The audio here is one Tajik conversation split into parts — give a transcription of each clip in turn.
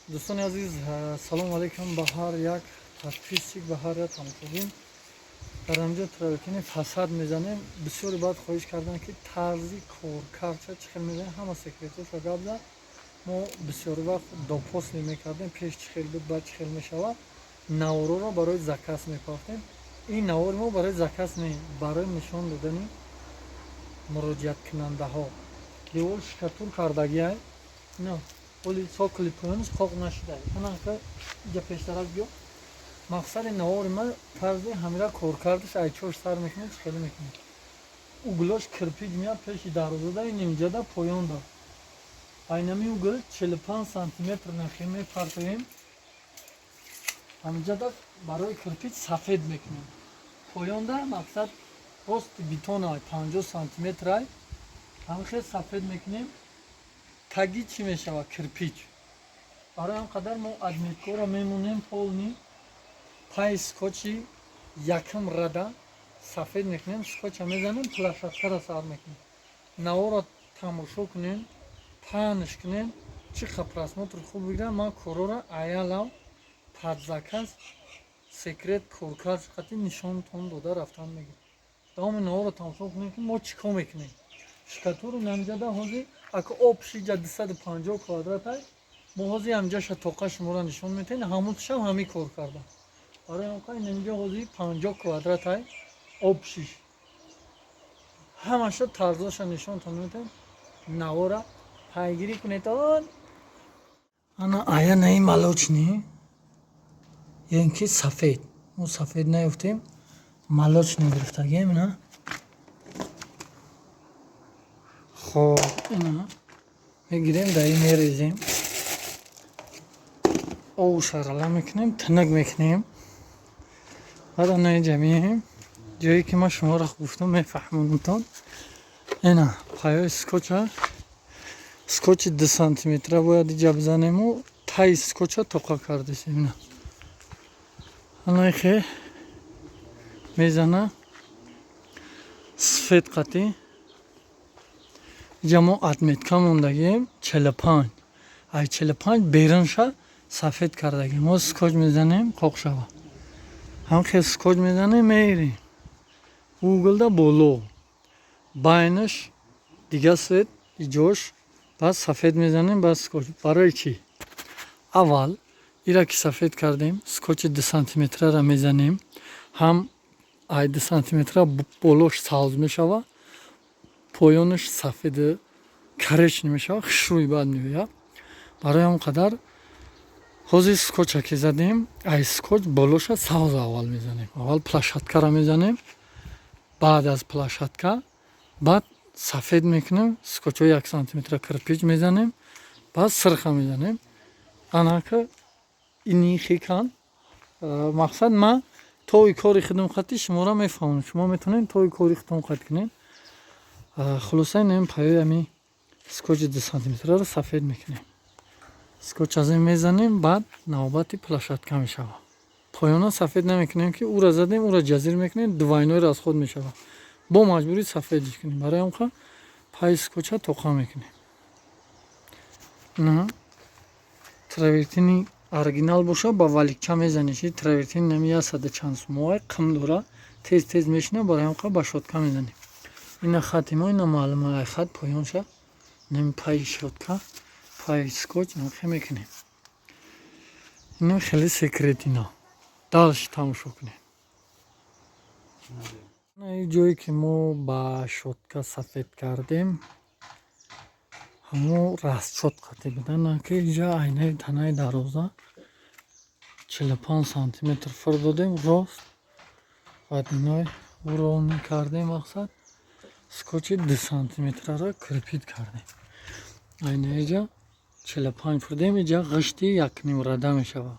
Дӯстони азиз, салому алайкум ба ҳар як подписчик, ба ҳар як тамошобин. Дар ҳамҷо травертини фасад мезанем. Бисёре баъд хоҳиш карданд, ки тарзи коркардша чӣ хел мезанем, ҳама секретоша гап зад. Мо бисёри вақт до после мекардем, пеш чӣ хел буд, баъд чӣ хел мешавад. Навороро барои заказ мепартем. Ин навори мо барои заказ не, барои нишон додани муроҷиаткунандаҳо. Девор штукатур кардагиай, ина оли цоколи поёниш қоқ нашуда. Анака иҷа пештарак биё. Мақсади навори ма тарзи ҳамира коркардаш, айчош сар мекунем, чӣ хеле мекунем. Углош кирпич меяд пеши дарвозада, нимҷада, поёнда. Айнами угл 45 сантиметр нахи мепартоем. Ҳаминҷада барои кирпич сафед мекунем. Поёнда мақсад рости бетона 50 сантиметрай, ҳамин сафед мекунем. Таги чӣ мешавад? Кирпич. Барои ҳам қадар мо отметкаро мемонем, полный пай скотчи якм рада сафед мекунем, скотча мезанем, площадкара сар мекунем. Наворо тамошо кунем, паҳнш кунем, чӣ қа просмотр хуб бигирам. Ман корора аялав под заказ секрет коркард қати нишонтон дода рафтан мегирам. Давоми наворо тамошо кунем, ки мо чӣ кор мекунем. Штукатуру намҷада ҳозир ака общий ҷа 250 квадратай. Мо ҳозир ҳамҷаша тоқа шуморо нишон метаҳем, ҳамутшам ҳамин кор карда. Барои он қа инҷа ҳозир 50 квадратай общий, ҳамаша тарзоша нишонтон метаҳем. Навора пайгирӣ кунедон. Ана ая наи молочный ё ин ки сафед. Мо сафед наёфтем, молочный гирифтагием ина. Хоб, ина мегирем, дар ин мерезем, обу шарала мекунем, тинак мекунем. Баъд ана инҷа меоем, ҷое ки ман шуморо гуфтам, мефаҳмонамтон. Ина паёи скотча, скотчи 2 сантиметра бояд иҷа бизанему таи скотча тоқа кардесем. Ина анаихе мезана сфет қатӣ. Иҷа мо отметка мондагием 45, ай 45 берунша сафед кардагием. Мо скотч мезанем, қоқ шава. Ҳам хел скотч мезанем, меирем углда боло, байнаш дига цвет иҷош, баъд сафед мезанем, баъд скотч. Барои чӣ? Аввал ира ки сафед кардем, скотчи 2 сантиметрара мезанем, ҳам ай 2 сантиметра болош сабз мешава, поёнаш сафеди коричневый мешава, хушрӯй баъд меояд. Барои ҳамон қадар ҳозир скотча ки задем, ай скотч болоша сабз аввал мезанем. Аввал площадкаро мезанем, баъд аз площадка баъд сафед мекунем, скотчҳои 1 сантиметра кирпич мезанем, баъд сирха мезанем. Анака ини хикан. Мақсад, ман тои кори худам қати шуморо мефаҳмам, шумо метавонед тои кори худтон қат кунед. Хулоса, инам паёи ҳами скотчи 2 сантиметраро сафед мекунем, скотч аз ин мезанем, баъд навбати площадка мешавад. Поёна сафед намекунем, ки ура задем, ура ҷазир мекунем, двойной расход мешавад, бо маҷбурӣ сафедиш кунем. Барои он қа паи скотча тоқа мекунем. На травертини оригинал боша, ба валикча мезаниш. Травертини нами яксаду чанд сумоай, қим дора, тез тез мешина. Барои ҳам қа ба щётка мезанем. Ина хати мо, ина маълума, ай хат поёнша нами паи щётка, паи скотч нахе мекунем. Ина хеле секрет, ина дальше тамошо кунем. Ҷое ки мо ба щётка сафед кардем, ҳамо расчёт қатӣ будан, ки инҷа айнаи танаи дароза 45 сантиметр фур додем рост, баъд иной уровни кардем. Мақсад, скотчи 2 сантиметраро крепить кардем. Айна иҷа 45 фурдем, иҷа ғишти якним рада мешавад.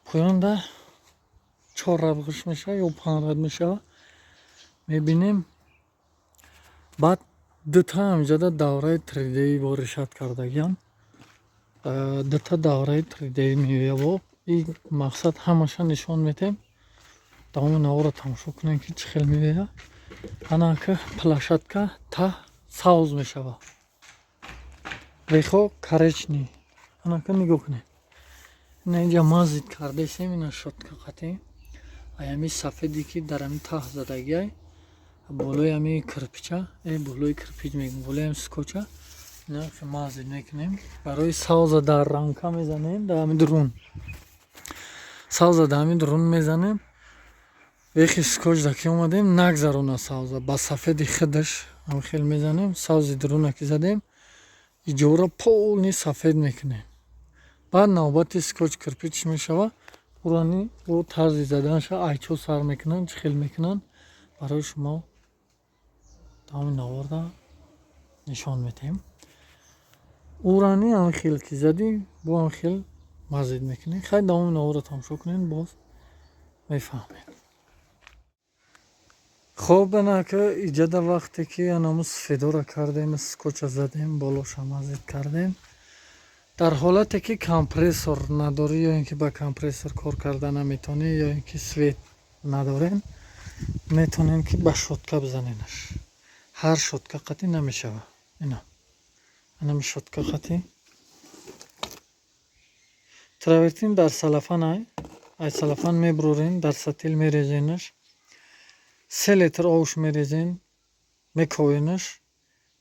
Поёнда чор рад ғишт мешавад ё панҷ рад мешавад, мебинем. Баъд дута ҳамҷода давраи 3D бо решать кардагиам, дута давраи 3D меояд. Бо и мақсад ҳамаша нишон медиҳем. Давоми наворо тамошо кунем, ки чӣ хел меояд. Анака площадка та сабз мешавад, вехо коричневый. Анака нигоҳ кунед. Ина инҷа мазит кардесем, ина щётка қатӣ. Ай ҳами сафеде ки дар ҳами таҳ задагиай, болои ҳами кирпича, болои кирпич мегӯм, болои ҳами скотча ина мазит мекунем. Барои савза дар рамка мезанем, дар ҳами дурун. Савза дар ҳами дурун мезанем. Вехи скотч да ки омадем, нагзарона савза. Ба сафеди худаш ҳам хел мезанем, савзи дуруна ки задем, иҷора полный сафед мекунем. Баъд навбати скотч кирпич мешава. Урани бо тарзи заданаша айчо сар мекунанд, чӣ хел мекунанд, барои шумо давоми наворда нишон медиҳем. Урани ҳам хел ки задӣ, бо ҳам хел мазид мекунем. Хай, давоми наворро тамошо кунед, боз мефаҳмед. Хоб, анака иҷада вақте ки анаму сафедора кардем, скотча задем, болоша мазид кардем. Дар ҳолате ки компрессор надорӣ ё ин ки ба компрессор кор карда наметавонӣ, ё ин ки свет надорем, метавонем ки ба щётка бизаненаш. Ҳар щётка қатъӣ намешава. Ина анами щётка қатъӣ. Травертин дар целлофан ай целлофан мебурорен, дар сатил мерезенаш. 3 литр овш мерезен, мековенаш.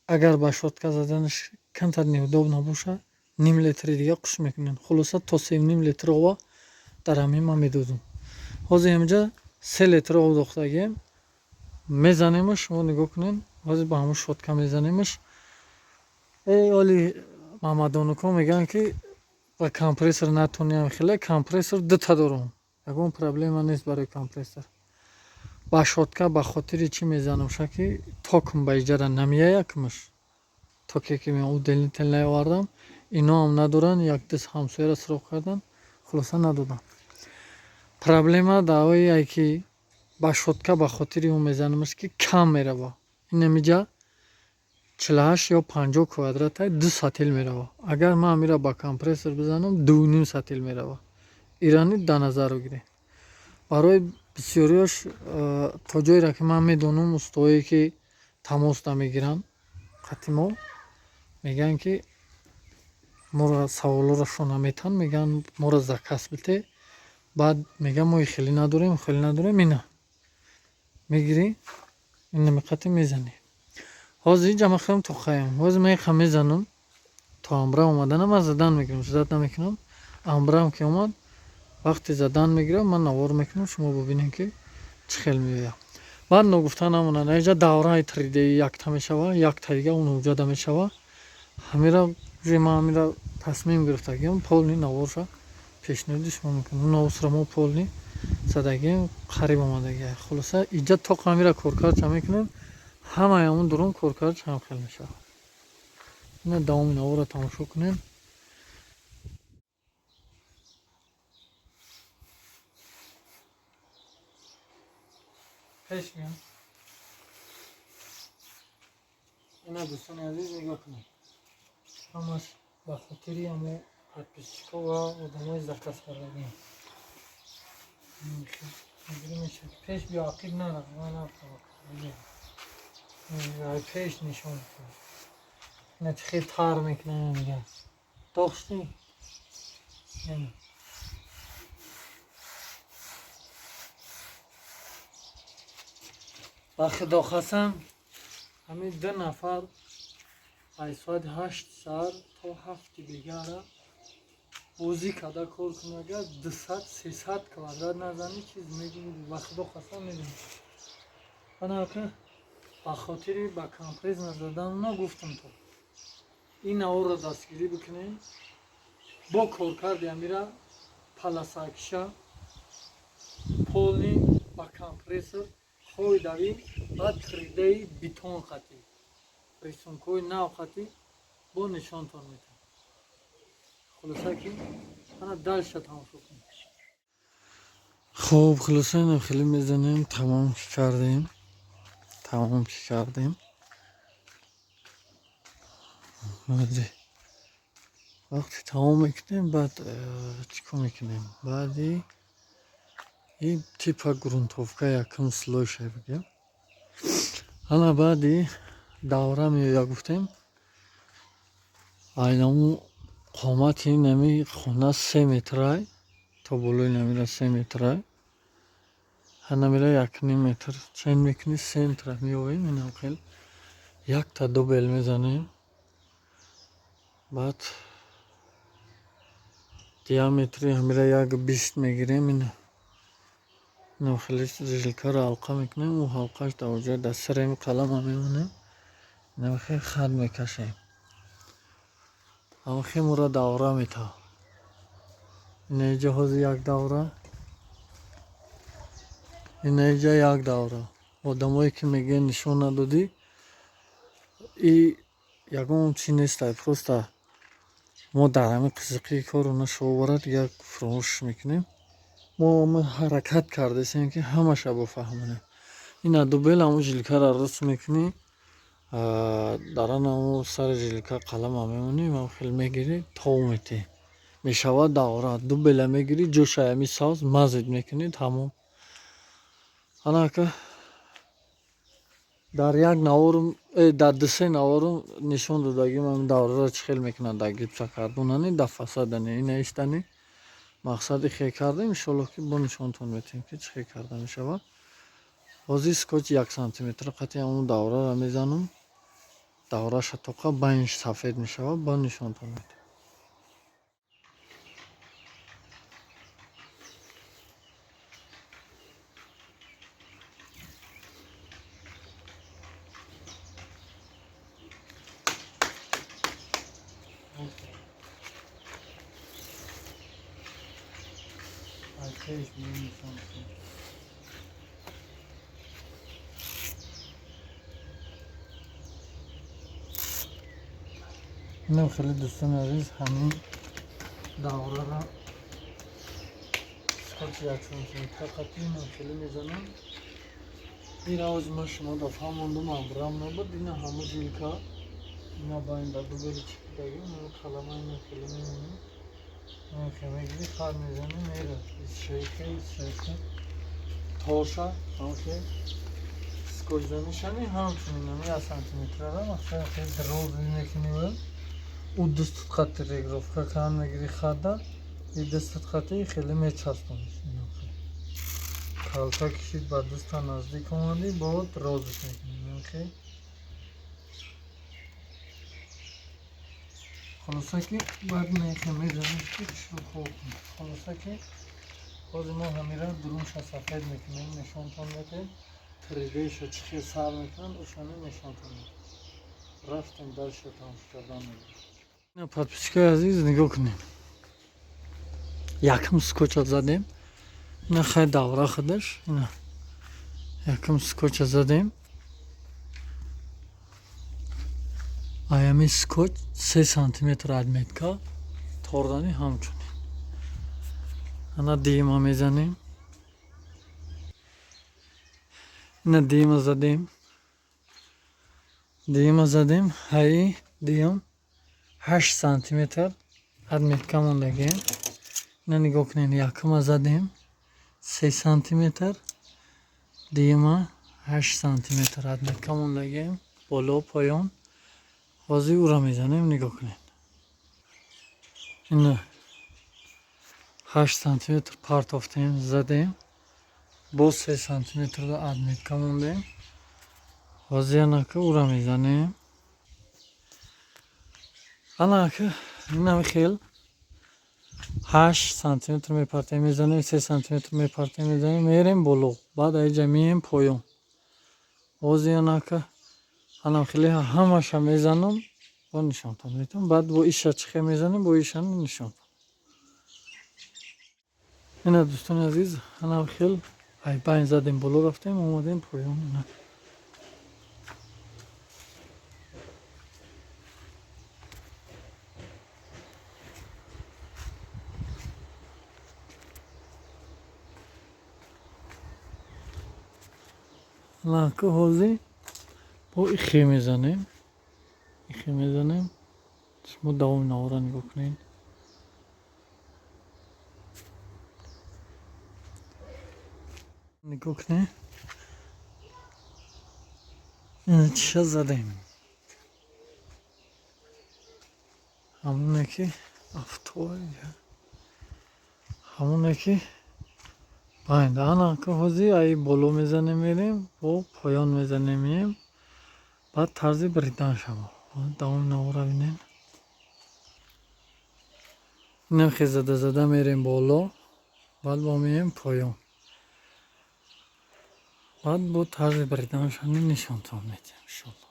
Агар ба щётка заданаш камтар неудобно бошад, ним литри дига қуш мекунем. Хулоса, то 3,5 литр ова дар ҳамин ман медодум. Ҳозир инҷа 3 литр об дохтагием, мезанемаш. Шумо нигоҳ кунед, ҳозир ба ҳамун щётка мезанемаш. Эй, оли мамадонуко мегӯянд, ки ба компрессор натониям. Хеле компрессор дута дорум, ягон проблема нест барои компрессор. Ба щётка ба хотири чӣ мезанам ша, ки токм ба иҷара намеяя кумаш. Токе ки удлинитель наовардам, иноам надоранд, як ду ҳамсояро суроғ кардан, хулоса, надодам. Проблема даое ки ба щётка ба хотири он мезанамаш, ки кам мерава. Инамиҷа 48 ё 50 квадрата 2 сатил мерава. Агар ман амира ба компрессор бизанам, 2,5 сатил мерава. Ирани дар назар бигиред. Барои бисёриёш, то ҷойеро ки ман медонам, устоое ки тамос намегиранд қати мо, мегӯянд, ки моро саволҳоро наметиҳанд, мегӯянд, моро заказ бите. Баъд мегӯянд, мо хеле надорем, хеле надорем. Ина мегирӣ, инами қати мезанӣ. Ҳозир инҷа ман хелам тоқаям. Ҳозир ман иқа мезанам, то амбра омаданам ман задан мегирам, ждать намекунам. Амбрам ки омад, вақте задан мегирам, ман навор мекунам, шумо бубинед, ки чӣ хел меояд. Баъд ногуфта намонад, инҷа давраи 3D якта мешава, якта дига унуҷада мешава. Ҳамира уже ман ҳамира тасмим гирифтагиам, полный наворша пешниҳоди шумо мекунам. Навсро мо полный задагием, қариб омадагия. Хулоса, иҷа тоқ ҳамира коркардша мекунем, ҳамаи ҳамун дурун коркардш ҳам хел мешавад. Ина давоми наворро тамошо кунем. Пеш меям. Ина, дӯстони азиз, нигоҳ кунед, ҳамаш ба хотири ҳамо подписчикҳо ва одамои заказ кардагиам. Пеш биё, ақиб нара, пеш нишон. Ина чӣ хел тар мекунам, мега доғшти. Ба худо қасам, ҳамин ду нафар аз соати 8 саҳар то 7 бегара бозӣ карда кор кунад, агар 200, 300 квадрат назанӣ, чиз мегӯӣ, ба худо қасам, медонӣ. Анака ба хотири ба компресс назадан нагуфтам, то ин наворро дастгирӣ бикунем. Бо коркарди амира полосакиша полный ба компрессор хойдавӣ ва 3D бетон қатӣ, рисункҳои нав қатӣ бо нишонтон метавон. Хулоса, ки ана дальше тамошо кунем. Хуб, хулоса, ина хеле мезанем, тамом кардем, тамом ки кардем. Баъди вақте тамом мекунем, баъд чӣ кор мекунем? Баъди и типа грунтовка якум слой ша бигем. Ана баъди давра меоя, гуфтем, айнаму Қомати нами хона 3 метрай, то болои намира 3 метрай. Ҳанамира 1,5 метр чен мекунӣ, центра меовем, инам хел якта дубел мезанем. Баъд диаметри ҳамира 1,20 мегирем. Ина инам хеле жилкаро ҳалқа мекунем, ӯ ҳалқаш дар оҷа дар сари ҳами қалама мемонем. Инам хел хат мекашем. Ҳамин хел моро давра метавад. Ина иҷа ҳозир як давра, ина иҷа як давра. Одамое ки мегӯянд нишон надодӣ, и ягон чи нестай, просто мо дар ҳамин қизиқии кору нашоварад як фуромӯш мекунем. Мо ҳаракат кардастем, ки ҳамаша бофаҳмонем. Ина дубел ҳамун жилкаро рост мекунӣ, дар ан ҳамун сари жилка қалама мемонӣ, ҳам хел мегирӣ, тов метиҳӣ. Мешавад давра. Дубела мегирӣ, ҷоша ҳами савз мазид мекунӣ, тамом. Ана ака, дар як наворум, дар дусе наворум нишон додагим ҳамин давраро чӣ хел мекунанд дар гипсокартонани, дар фасадани, ина иштани. Мақсади хел кардем, иншоаллоҳ, ки бо нишонтон метиҳем, ки чӣ хел карда мешавад. Ҳозир скотч 1 сантиметра қатъи ҳамун давраро мезанам. Давраша тоқа байниш сафед мешавад, бо нишонтон метиҳем. Пеш нишон. Инам хеле, дӯстони азиз, ҳамин давраро скотч 1 сантиметра қатъи инам хеле мезанам. Ира ҳозир ман шумода фаҳмондум, абрам набуд. Ина ҳамун жилка, ина байн дар дубели чипидаги, ина қалама ина хеле мемонем. Ина хеле мегирӣ, хат мезанӣ, мера. Шейка, шейка. Тоша, ҳамхел скотчзанишани ҳамчунин ҳами 1 сантиметрара мақсад хеле дроз мекунӣ, ӯ дастат қати регулировка кан мегирӣ хатда, и дастат қати хеле мечаспониш. Калта кишид, ба даста наздик омадӣ, бо розш мекунӣ. Хел хулоса ки баъд мехе мезаниш, ки хушрӯ хоб кунӣ. Хулоса ки ҳозир мо ҳамира дурунша сафед мекунем, нишонтон метиҳем. 3D-ша чӣ хел сар мекунанд, ошани нишонтон метиҳем. Рафтем дальше, тамошо кардан мегирем. Подписчикои азиз, нигоҳ кунем. Якум скотча задем. Ина хай давра худаш. Ина якум скотча задем. Аями скотч 3 сантиметр отметка тордани ҳамчунин. Ана дима мезанем. Ина дима задем. Дима задем. Ҳаи диюм 8 сантиметр отметка мондагем. Ина нигоҳ кунед, якума задем 3 сантиметр, дуюма 8 сантиметр отметка мондагем, боло поён. Ҳозир ӯро мезанем, нигоҳ кунед. Ина 8 сантиметр партофтем, задем. Боз 3 сантиметрда отметка мондем. Ҳозир анака ӯро мезанем. Анака инам хел 8 сантиметр мепартем, мезанем, 3 сантиметр мепартем, мезанем, мерем боло. Баъд аиҷа меем поён. Ҳозир анака анам хеле ҳамаша мезанам, бо нишонтон метавам. Баъд бо иша чӣ хел мезанем, бо ишани нишонтон. Ина, дӯстони азиз, анам хел ай байн задем, боло рафтем, омадем поён. Ина лака ҳозир бо ихе мезанем, ихе мезанем. Шумо давоми навора нигоҳ кунед. Нигоҳ кунед, ина чиша задем, ҳамоне ки Авто ҳамоне ки байнд ана ки ҳозир ай боло мезанем мерем, бо поён мезанем меем, баъд тарзи бридан шава. Давоми навора бинем. Инам хел зада зада мерем боло, баъд бо меем поён. Баъд бо тарзи бриданашани нишонтон медиҳем иншолло.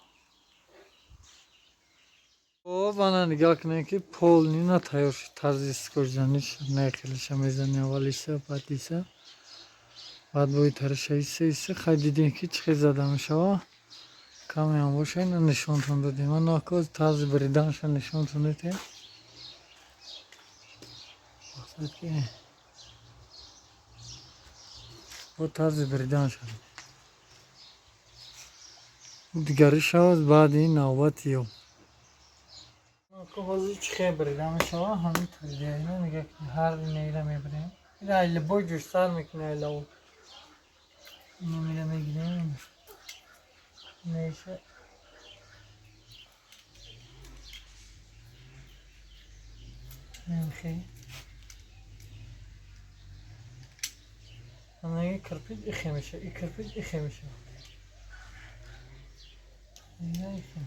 Хоб, ана нигоҳ кунем ки полный на тайёр шуд. Тарзи скотчзаниш на хелеша мезанем аввал иса, баъд иса, баъд бои тараша иса иса. Хай дидем ки чӣ хел зада мешава. Камеам боша ина нишонтон додем. Ана коз тарзи бриданша нишонтон додем. Мақсад ки бо тарзи бриданша. Дигари шавад баъди навбати ё. Ҳозир чӣ хел брида мешава? Ҳамин тридина нигоҳ кунед, ҳар инеира мебирем. Ина ай любой ҷош сар мекунӣ, ай лав. Инамира мегирем. Инаиша хе. Анаги кирпич ихе меша, и кирпич ихе меша. Ина ихе.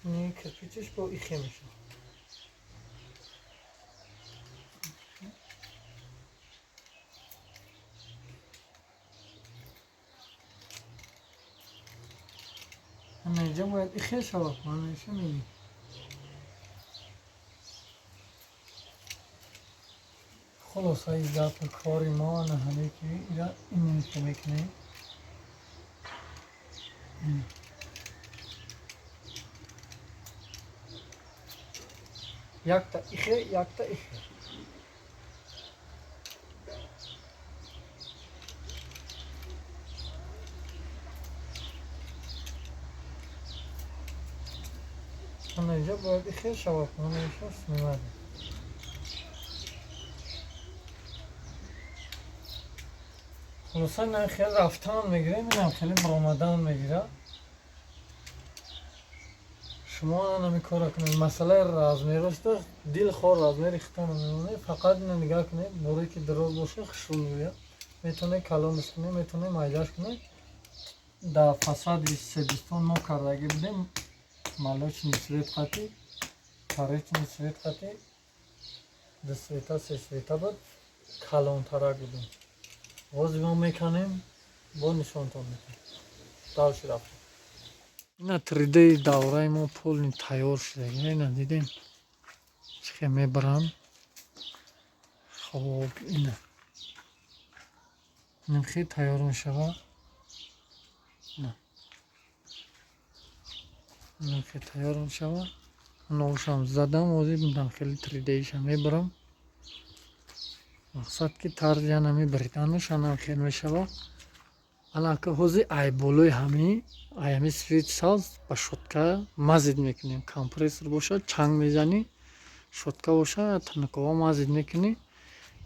Ин кирпичаш бо ихе мешавад. Ана инҷа бояд ихе шавад, ана иша мегирем. Хулосаи гапи кори мо ана ҳаме ки ира инихе мекунем. Якта ихе, якта ихе. Ана инҷа бояд ихе шавад, ана иша снимад. Хулоса ина хеле рафтан мегирем, инам хеле баромадан мегирад. Шумо ана кора кунед. Масъалаи размерашда дилхоҳ размери хитона мемонед, фақат ина нигоҳ кунед, боре ки дароз боша хушрӯ меояд. Метавонед калонаш кунед, метавонед майдаш кунед. Дар фасади себистон мо кардагӣ будем молочный цвет қати, коричневый цвет қати, ду цвета, се цвета буд, калонтарак будем. Ҳозир мо меканем, бо нишонтон медиҳем. Дальше рафтем. Ина 3D давраи мо полный тайёр шуда. Ина дидем чӣ хел мебаранд. Хоб, ина инам хел тайёр мешавад. Инам хел тайёр мешавад. Новшам задам, ҳозир инам хеле 3D-ша мебарам. Мақсад ки тарзи анами бриданаш анам хел мешавад. Ана ки ҳозир ай болои ҳами, ай ҳами свет сабз ба щётка мазид мекунем. Компрессор бошад чанг мезанӣ, щётка бошад тинукова мазид мекунӣ.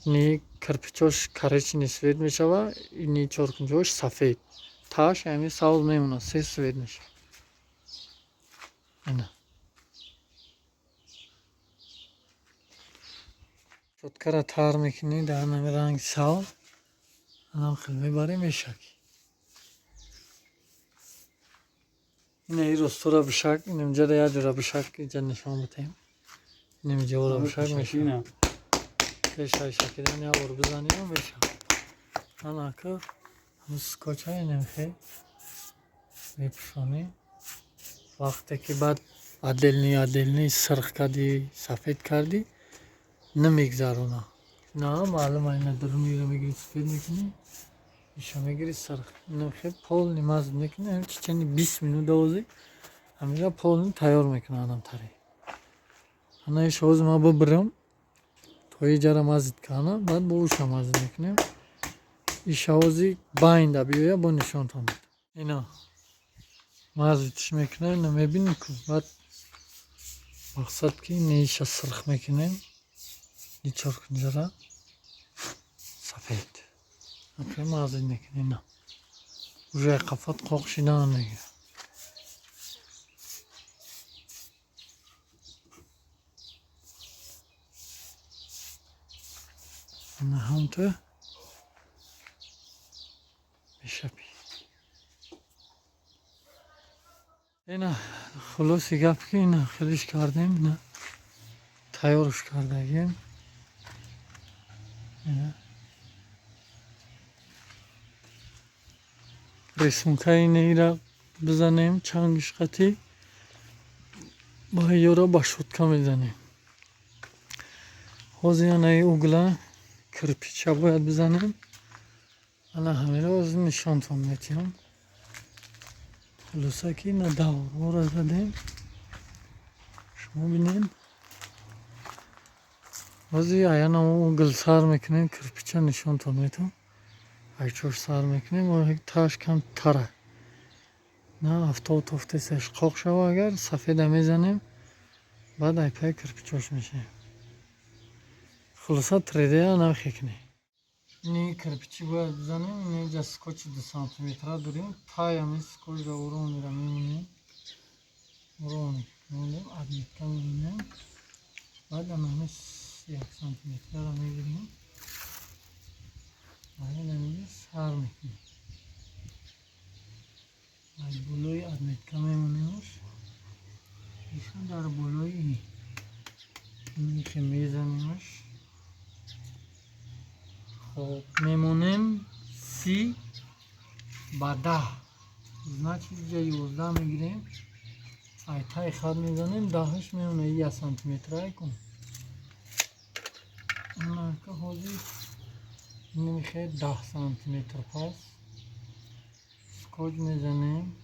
Ини кирпичош коричневый цвет мешавад, ини чоркунҷош сафед. Тааш ҳами сабз мемонад, се цвет мешавад. Ина. Щёткара тар мекунӣ дар ҳами ранги сабз, анам хел мебарӣ мешакӣ. Ина и ростора бишак, инамҷара як ҷора бишак инҷа нишон бидиҳем. Инамҷаора бишак мешавад. Пешаи шакидан як бор бизанем мешавад. Ана ки ҳамин скотча инам хел мепӯшонӣ. Вақте ки баъд отдельный отдельный сирх кардӣ, сафед кардӣ, намегзарона. На маълум ина даруниро мегирӣ сафед мекунӣ, иша мегирӣ сирх. Инам хел полный мазд мекунӣ, ҳамин течение 20 минут довозӣ ҳаминҷа полный тайёр мекунад анам тари. Ана иш ҳозир ман бибирам, то иҷара мазид кардам, баъд бо уша мазид мекунем. Иша ҳозир байнда биёя бо нишонтон медиҳам. Ина мазидш мекунем, ина мебинем ку баъд мақсад ки иша сирх мекунем, и чоркунҷара сафед. Мазид мекунем, на уже қафат қоқ шидан мегирад. Ана ҳамто мешапи. Ина хулоси гап ки ина хелиш кардем, ина тайёрш кардагем. Ина рисункаи неира бизанем, чангиш қатӣ ба ёра ба шутка мезанем. Ҳозир анаи угла кирпича бояд бизанем. Ана ҳамиро ҳозир нишонтон метиҳам. Хулоса ки ина даврҳоро задем, шумо бинед. Ҳозир аяна угл сар мекунем, кирпича нишонтон метиҳам. Айчош сар мекунем, таш кам тара. На афтоб тофтесаш қоқ шава, агар сафеда мезанем, баъд айпай кирпичош мешавем. Хулоса 3D намехекунем. Ини кирпичи бояд бизанем, инҷа скотчи 2 сантиметра дорем, тай ҳамин скотчро уронира мемонем. Урон мемонем, отметка мемонем. Баъд ҳамин 1 сантиметраро мегирем. Ҳамин сар мекунем. Аз болои отметка мемонемш. Иша дар болои ин мезанемш. Хоб, мемонем 30 ба 10. Значит, ҷа 11 мегирем. Ай тай хат мезанем, 10-ш мемонад 1 сантиметр айкун. Анака ҳозир намехоҳад 10 сантиметр пас. Скотч мезанем.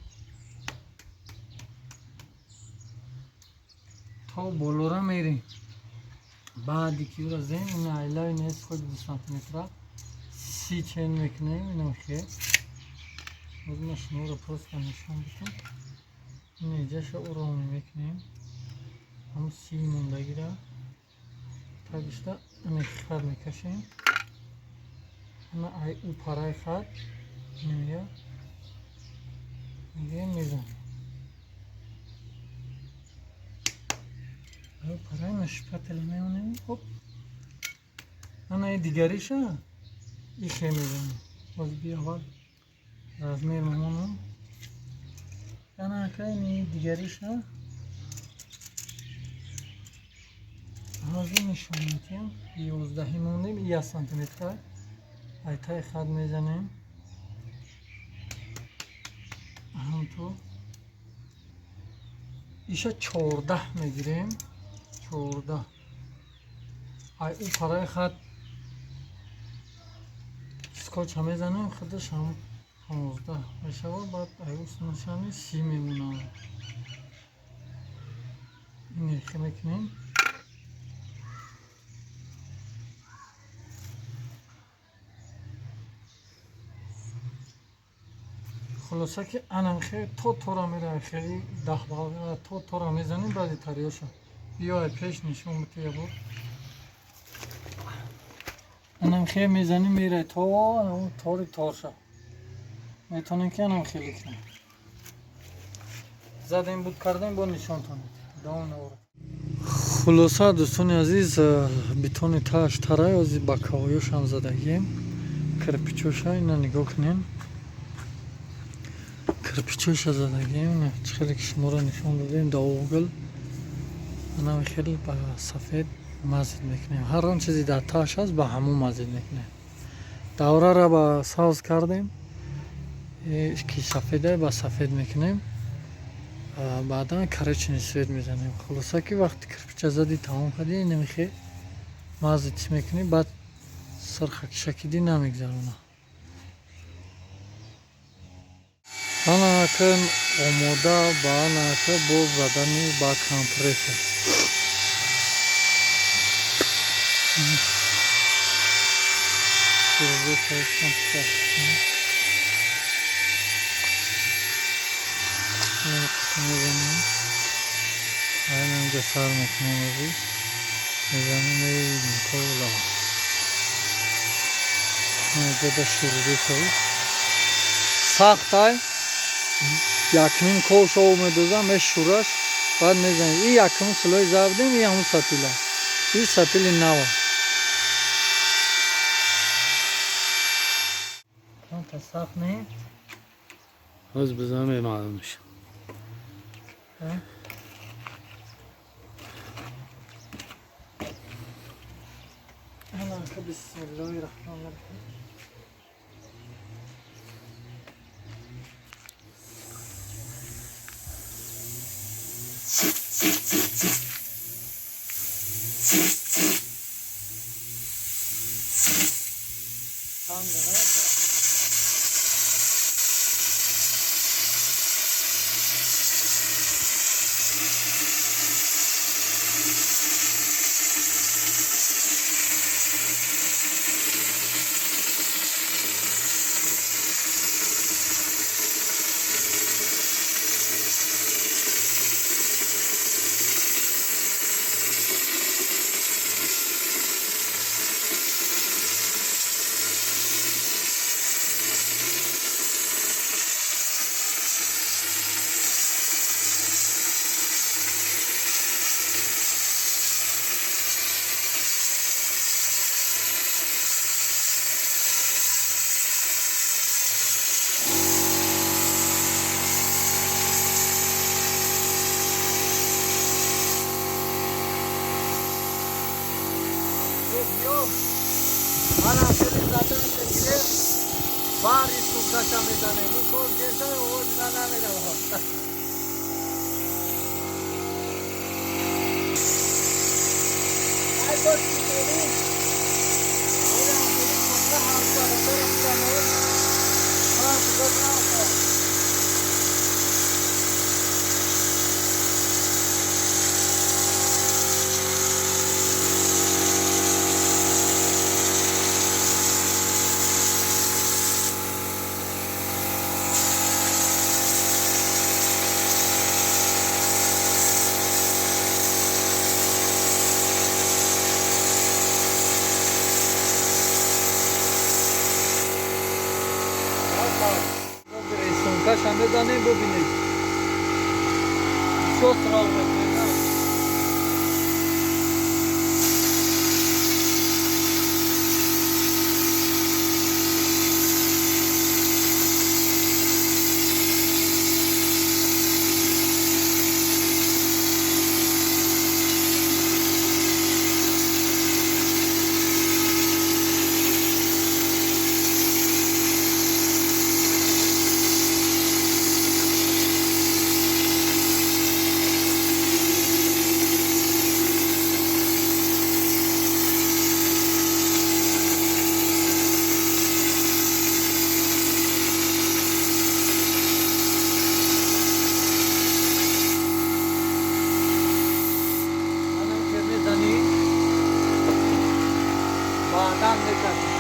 То болора мерем. Баъди ки ӯро зем, ина айлави не скотч 2 сантиметра 30 чен мекунем, ина мехоҳад. Ҳозир ман шуморо просто нишон бидам. Ина иҷаша урон мекунем. Ҳамун 30 мондагира тагишта ина хат мекашем. Ана ай ӯ параи хат меояд. Мегирем, мезанем. Ай ӯ параи нашпател мемонем. Хоп. Ана и дигариша ихе мезанем. Боз би аввал размер мемонам. Ана акай ни дигариша ҳозир нишон медиҳам. 11 мондем, 1 сантиметр. Айтай хат мезанем. Ҳамто иша 14 мегирем. 14. Ай ӯ параи хат скотча мезанем, худаш ҳам 15 мешавад, баъд ай ӯ нишони 30 мемонад. Ин мекунем. Хулоса ки анам хе то тора меравем, хели 10 бал то тора мезанем, баъди тариёша. Биё ай пеш нишон бите ябор. Анам хе мезанем, мерай то анам тори торша. Метонем ки анам хеле кунем. Задем буд кардем, бо нишонтон. Давом навора. Хулоса дӯстони азиз, бетони таш тарай ози ба кавоёшам задагием. Кирпичоша ина нигоҳ кунем. Кирпичоша задагием, чӣ хеле ки шуморо нишон додем да угл. Анам хеле ба сафед мазид мекунем. Ҳар он чизе дар таш аст, ба ҳамон мазид мекунем. Даврара ба савз кардем, ки сафеда ба сафед мекунем. Баъдан коричневый цвет мезанем. Хулоса ки вақти кирпича задӣ тамом кардӣ, намехе мазид чӣ мекунӣ, баъд сирхакшакидӣ намегзаронад. Ана акн омода ба ана ака боз задани ба компрессор. Инҷа сар мекунем, ози мезанем, мебинем то лава. Ҷода шурудесай. Сахтай. Якмин ковш об медозам, мешураш, баъд мезанем. И якум слой завдем, и ҳамун сатила. И сатили нава. Сахт не? Ҳоз бизанам, маълум мешавад. Бисмиллоҳи раҳмони раҳим. Баъди сукаша мезанем. Кор кеса овоз на намеравад. Ай бош китони. Рисункаша мезанем, бубинед. Бисёр срал мекунем. Баъдан мекашем.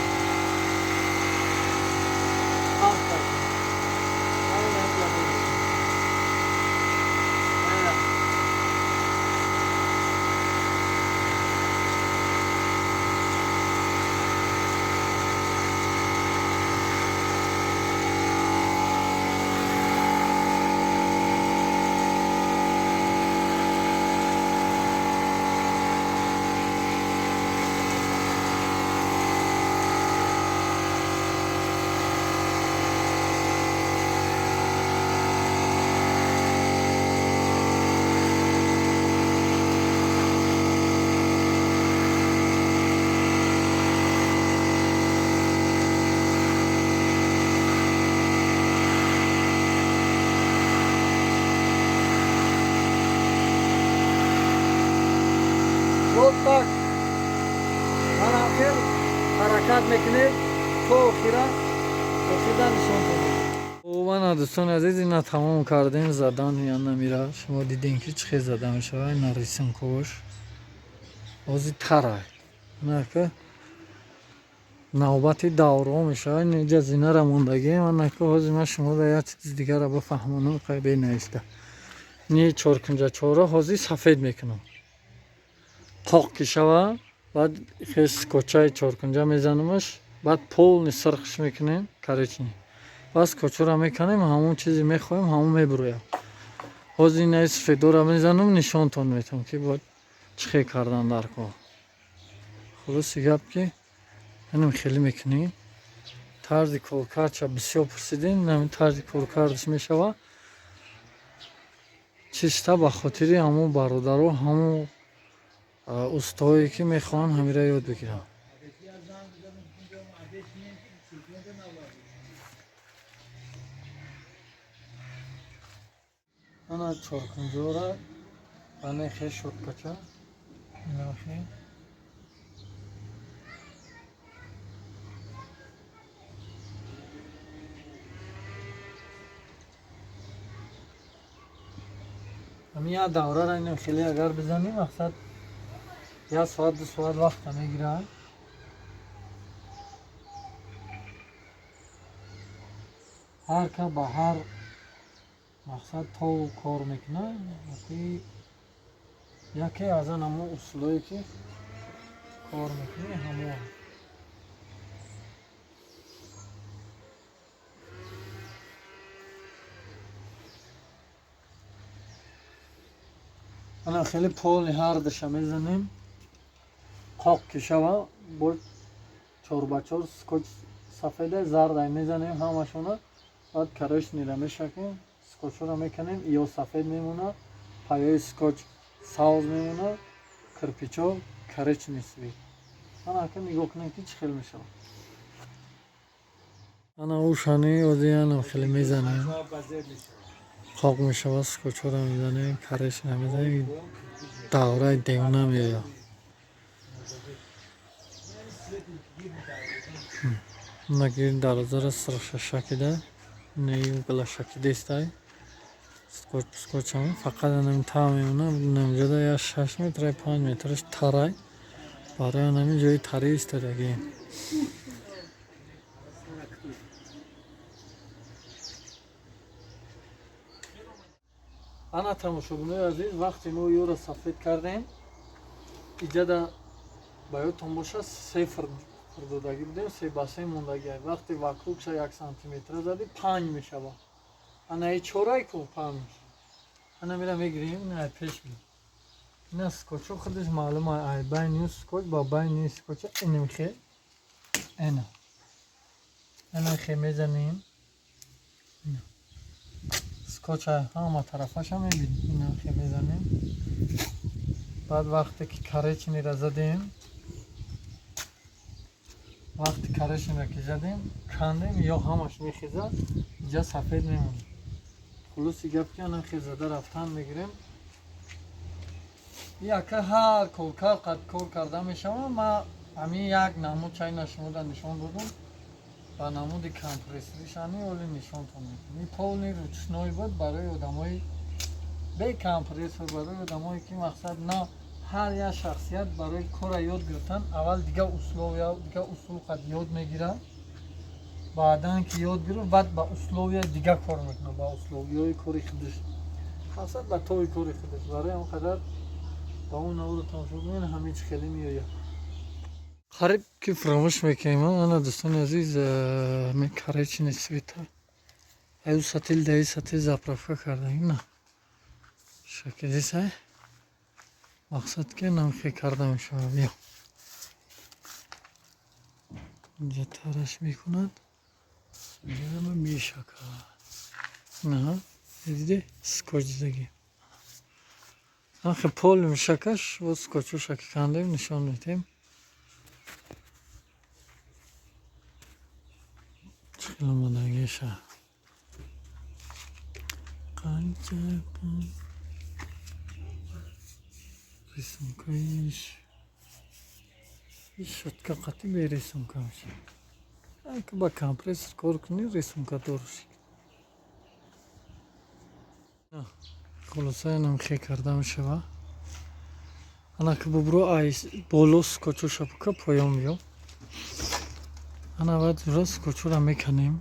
Вот так. Ман охир ҳаракат мекунед то охира охирда нишон додем. Мана, дӯстони азиз, ина тамом кардем задан. Яна мира шумо дидем, ки чӣ хел зада мешавад. Ина рисункош ози тарай нака навбати даврҳо мешавад. Инҷа зинара мондагӣ. Манака ҳозир ман шуморо як чизи дигара бифаҳмонам. Қайбе наиста ни чоркунҷа чора ҳозир сафед мекунам, қоқ ки шава, баъд хел скотчаи чоркунҷа мезанамаш. Баъд полный сирхш мекунем, коричневый. Баъд скотчҳоро меканем, ҳамон чизе мехоҳем, ҳамон мебурояд. Ҳозир инаи сафедора мезанам, нишонтон метавам, ки бояд чӣ хел кардан дар кор. Хулоси гап, ки инам хеле мекунем. Тарзи коркардша бисёр пурсидем, ҳамин тарзи коркардаш мешавад. Чиста ба хотири ҳамон бародаро, ҳамон устоое, ки мехоҳанд ҳамира ёд бигиранд. Ана чоркунҷора анехе щёткача инахе. Ҳамин як даврара инам хеле агар бизанем, мақсад, як соат, 2 соат вақта мегирад. Ҳар кас ба ҳар мақсад тову кор мекунад. Яке аз ан ҳамон усулое, ки кор мекунӣ, ҳамон. Ана хеле полный ҳардуша мезанем, қоқ ки шава, бо чорбачор скотч сафеда зардай мезанем ҳамашона. Баъд коричневыйра мешакем, скотчҳоро меканем, ё сафед мемонад, паёи скотч сабз мемонад, кирпичҳо коричневый цвет. Ана ака, нигоҳ кунем, ки чӣ хел мешавад. Ана ушани озиянам хеле мезанем, қоқ мешавад, скотчҳоро мезанем, коричневый мезанем, давраи девона меояд. Наги дарозаро сирша шакида, неи гала шакидестай. Скотч скотчам фақат анами та мемонад, намҷода як 6 метр, 5 метраш тарай. Барои анами ҷои тари истодагием. Ана, тамошобинои азиз, вақте мо ёро сафед кардем, иҷада ба ёдтон бошад, се фурдодагӣ будем, се ба се мондагӣ. Вақте вокругша 1 сантиметра задӣ, панҷ мешавад. Ана и чорай ку панҷ. Ана мира мегирем, ина пеш би. Ина скотчо худаш маълум, ай байни скотч ба байни скотча инамхе. Ена. Ана хе мезанем. Скотча ҳама тарафаша мебинем. Ина хе мезанем. Баъд вақте ки коричневыйра задем, вақти коричневыйра ки задем, кандем, ё ҳамаш мехезад, инҷа сафед мемонад. Хулоси гап, ки ана хе зада рафтан мегирем. Яка ҳар коркард қад кор карда мешавад. Ма ҳамин як намуд чайна шумода нишон додум, ба намуди компрессоришани оли нишонтон медиҳам. Ин полный ручной буд барои одамои бе компрессор, барои одамое, ки мақсад на ҳар як шахсият барои кора ёд гирифтан аввал дигар условия, дигар усул қад ёд мегирад, баъдан ки ёд гирифт, баъд ба условия дигар кор мекунад, ба условияҳои кори худаш, мақсад, ба тои кори худаш. Барои он қадар ба он наворо тамошо кунед, ҳамин чи хеле меояд. Қариб ки фаромӯш мекунем. Ана, дӯстони азиз, ҳамин коричневый цвета аю сатил даи сатил заправка кардаем, на шакидисай, мақсад, ки намхе карда мешавад. Биё, инҷа тараш мекунад, инҷа мешакад. На, диде, скотч дидагӣ, ахи пол мешакаш, вот скотчу шаки кандем, нишон медиҳем, чӣ хел омодагиша. Қанча рисункаиш, щётка қатӣ бе рисунка мешавад. Ба компрессор кор кунӣ, рисунка доруши. Хулоса, инам хе карда мешавад. Ана ки бубро, ай боло скотчоша бука, поён биё. Ана баъд ҷура скотчора меканем,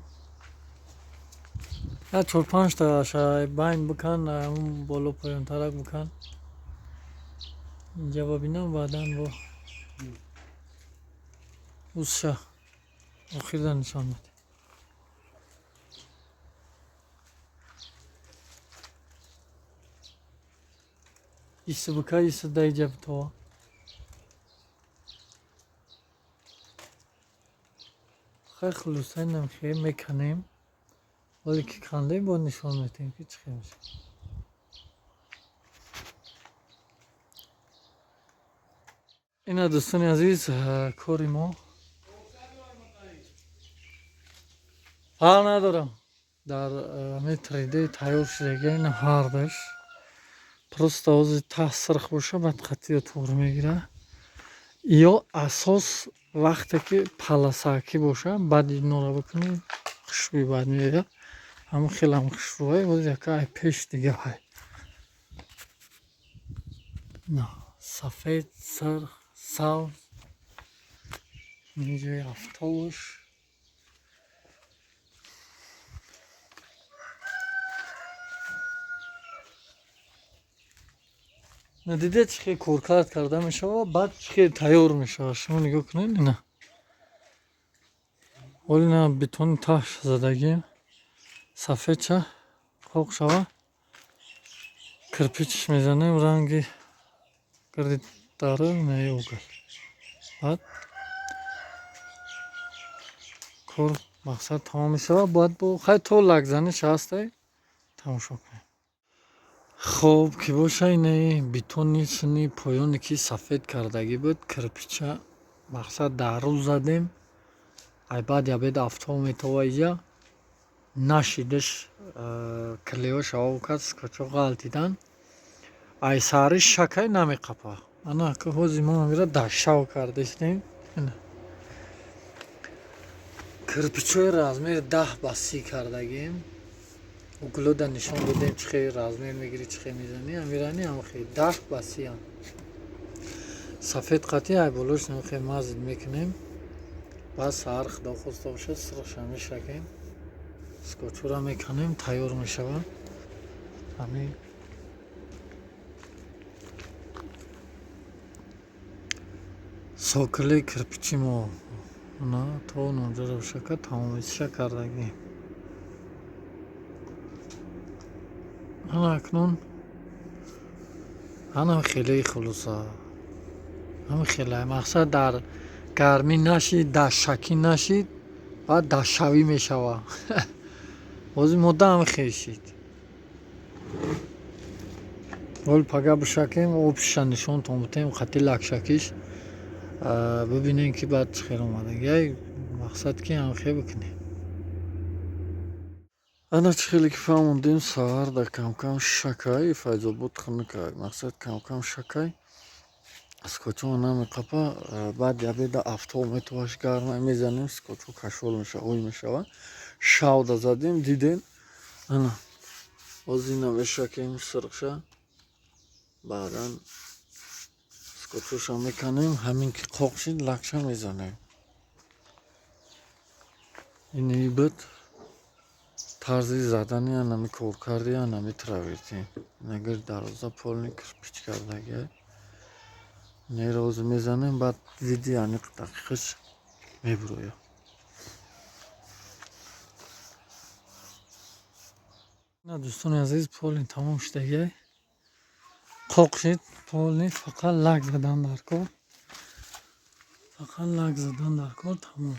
як чор панҷта байн бикан, боло поёнтарак бикан, инҷа бибинам, баъдан бо узша. Охирда нишон медиҳем. Иси бука, иси даиҷа битова. Хай, хулоса, инам хе меканем. Вале ки кандем, боз нишон медиҳем, ки чӣ хел мешавад. Ина, дӯстони азиз, кори мо фарқ надорам, дар 3D тайёр шудага. Ина ҳардаш просто ҳозир таҳ сирх боша, баъд қатъиё туғри мегира. Ё асос вақте ки паласакӣ боша, баъд инора бикунӣ, хушбӯй баъд меояд. Ҳамин хелам хушрӯай. Боз яка ай пеш дига ҳай. На сафед, сирх, сабз. Ҷои автобус. Надида, чӣ хел коркард карда мешавад, баъд чӣ хел тайёр мешавад. Шумо нигоҳ кунед, ина. Ҳоли ина бетони таҳш задагим. Сафедча қоқ шава. Кирпичш мезанем ранги гирди дара инаи угол. Баъд кор мақсад тамом мешавад. Бояд бо хай то лакзаниш ҳастай, тамошо кунем. Хоб ки боша, инаи бетони сини поёне ки сафед кардагӣ буд, кирпича мақсад дар рӯз задем. Ай баъд ябед авто метова иҷа нашидаш, клеёш ав кард, скотчо ғалтидан. Ай саҳари шакай намеқапа. Ана ки ҳозир мо амира дар шав кардастем. Кирпичҳои размери 10 ба 30 кардагим. Углода нишон додем, чӣ хел размер мегирӣ, чӣ хел мезанӣ. Амирани ҳам хел 10 ба 30 ам. Сафед қатъи ай болош хел мазид мекунем. Баъд саҳар, худо хоста бошад, сирхша мешакем. Скотчҳоро меканем, тайёр мешавад. Ҳамин сокили кирпичи мо на то онҷоро бошака тамомиша кардагӣ. Ана акнун ана хеле хулоса. Ҳамин хеле мақсад дар гармӣ нашид, дар шакӣ нашид, баъд дашавӣ мешавад. Ҳозир модда ҳамин хел шид. Ҳол пага бишакем, обшиша нишонтон бутем, қати лакшакиш бибинем, ки баъд чӣ хел омадагӣ. Мақсад ки ҳамин хел бикунем. Ана чӣ хеле ки фаҳмондем, саҳар дар камкам шакай Файзобод хунукай. Мақсад камкам шакай. Скотчҳо намеқапа. Баъд ябеда авто метоваш, гармай мезанем, скотчҳо кашол мешава, ой мешава. Шавда задем, дидем. Ана боз ина мешакем сирхша. Баъдан скотчҳоша меканем, ҳамин ки қоқ шид, лакша мезанем. Ини буд тарзи задани анами коркарди анами травертин. Инагар дароза полный кирпич кардагиай. Инеро ҳозир мезанем, баъд види аниқ дақиқаш мебурояд. Ина, дӯстони азиз, полный тамом шудагиай. Қоқ шид полный, фақат лак задан дар кор. Фақат лак задан дар кор, тамом.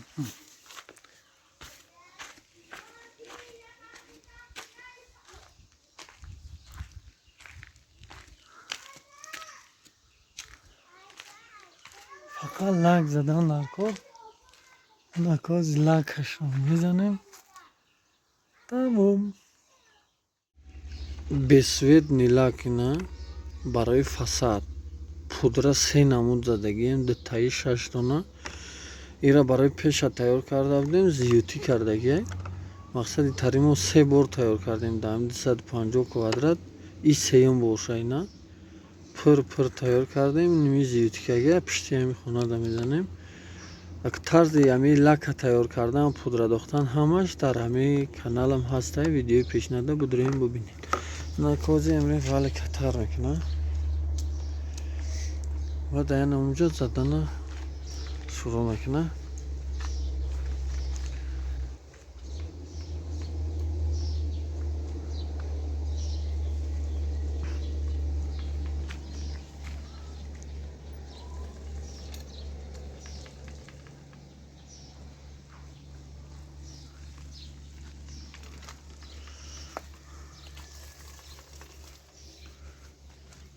Фақат лак задан дар кор. Ана кози лакашро мезанем. Тамом. Бесцветный лак ина барои фасад. Пудра се намуд задагием, дутаи шаш дона. Ира барои пеша тайёр карда будем, зиётӣ кардагиай. Мақсади тари мо се бор тайёр кардем дар 250 квадрат. И сеюм борша ина. Пур пур тайёр кардем, ними зиётикага пишти ҳами хонада мезанем. Тарзи ҳами лака тайёр кардан, пудра дохтан ҳамаш дар ҳами каналам ҳастай, видеои пешнада будроем, бубинед. Накози амри вале катар мекуна. Ва даяна унҷо задана шурӯъ мекуна.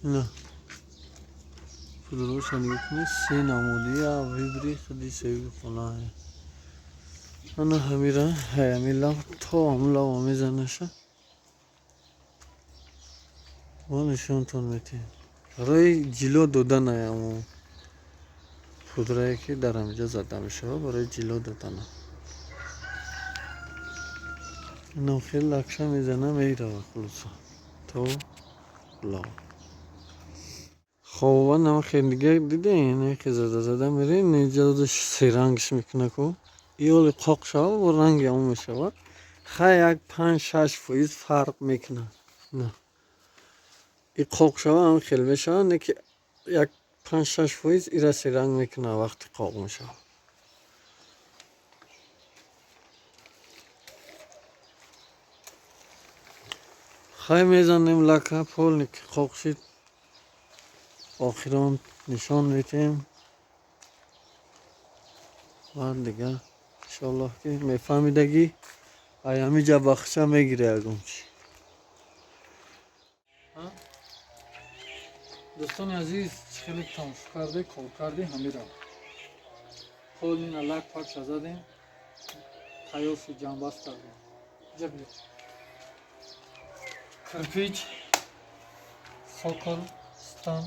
Ина пудроша нигоҳ кунед, се намудия вибри худи соҳиби хона. Ана ҳамира ҳами лав то ҳам лава мезанаша. Мо нишонтон метиҳем. Барои ҷило додана амо пудрае ки дар ҳамиҷа зада мешавад, барои ҷило додана. Инам хеле лакша мезана, мерава хулоса то лава. Хоб, нам хеле дига дидем, ки зада зада мерем, неҷа серангш мекуна ку. Иоли қоқ шава бо ранги ҳамон мешавад. Хай як 5-6% фарқ мекунад. На. И қоқ шава ҳам хел мешавад, не ки як 5-6% ира серанг мекунад вақти қоқ мешавад. Хай мезанем лака, полни ки қоқ шид. Охирон нишон метиҳем. Баъд дига иншоаллоҳ ки мефаҳмидагӣ ай ҳамиҷа бахша мегире ягон чи. Дӯстони азиз, хеле тамошо карде, кор карде ҳамира. Полнина лак пакша задем, тайёр шуд, ҷамъбаст кардем. Иҷа биё. Кирпич, сокол, стан,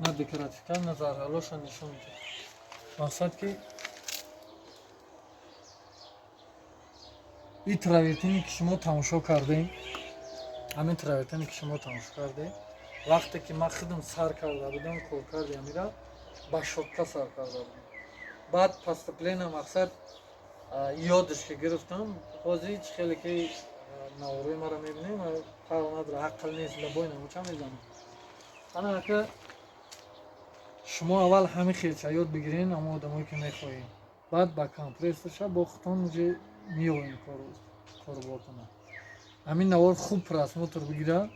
на декоративка, на заргалоша нишон медиҳад. Мақсад ки и травертине ки шумо тамошо кардем, ҳамин травертине ки шумо тамошо кардем, вақте ки ман худам сар карда будам, кор карди ҳамира, ба щётка сар карда будам. Баъд поступлено мақсад ёдаш ки гирифтам, ҳозир чӣ хеле ки наворои маро мебинем, фарқ надорад, ақл нест, лабои намуча мезанам. Ана ака шумо аввал ҳамин хелча ёд бигирен, ҳамон одамое ки мехоҳед. Баъд ба компрессорша бо худтон уже меоем корубортона. Ҳамин навор хуб просмотр бигира,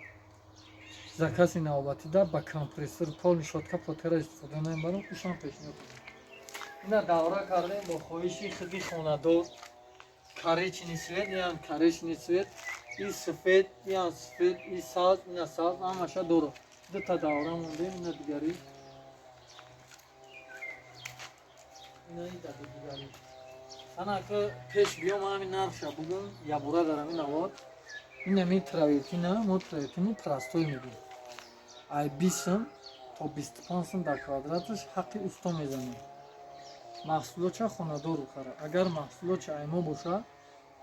закази навбатида ба компрессор полни щётка потера истифода намебарам, ушам пешниҳод кунам. Ина давра кардем бо хоҳиши худи хонадор. Коричневый цвет, иам коричневый цвет, и сафед, иам сафед, и сабз, ина сабз, ҳамаша дорад. Дута давра мондем, ина дигари. Ина дигари. Ана ака пеш биём ҳамин нархша бугум, ябура дар ҳамин навор. Ин ҳамин травертина, мо травертини простой мегӯем. Ай 20 сум то 25 сум дар квадраташ ҳаққи усто мезанем. Маҳсулотша хонадор бихара. Агар маҳсулотша ай мо боша,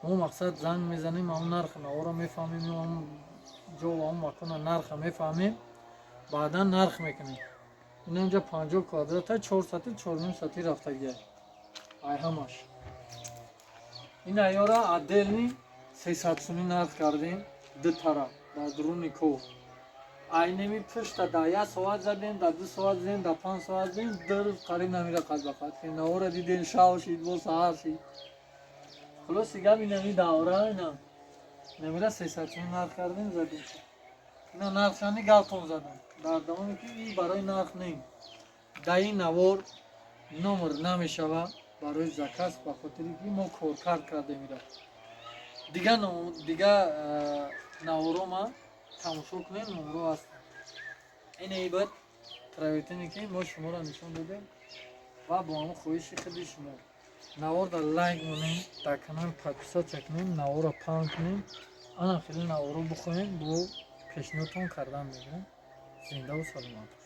мо мақсад занг мезанем, ҳамон нархи наворо мефаҳмем, ҳамон ҷо ва ҳамон макона нарха мефаҳмем, баъдан нарх мекунем. Ин инҷа 50 квадрата, 4 сати, 4,5 сати рафтагиай. Ай ҳамаш. Ин айёра отдельный 300 сумӣ нарх кардем, ду тараф дар дуруни кӯҳ. Айнеми пушта дар 1 соат задем, дар 2 соат задем, дар 5 соат задем, 2 рӯз қариб намира қад ба қад. Навора дидем, шав шид, бо саҳар шид. Хулоси гап инами давра, ина намира 300 сумӣ нарх кардем, задем. Ина нархшани галтон задам. Дар давоме ки ин барои нарх не. Дар ин навор номер намешава барои заказ, ба хотире ки мо коркард кардем ира. Дига дига наворо ма тамошо кунем, номро ҳастанд. Ин ибад травертине ки мо шуморо нишон додем ва бо ҳамон хоҳиши худи шумо. Навор дар лайк монем, дар канал подписаться кунем, наворро паҳн кунем, ана хеле наворо бихоҳем, бо пешниҳодтон кардан мегирем. Зиндаву саломат бошед.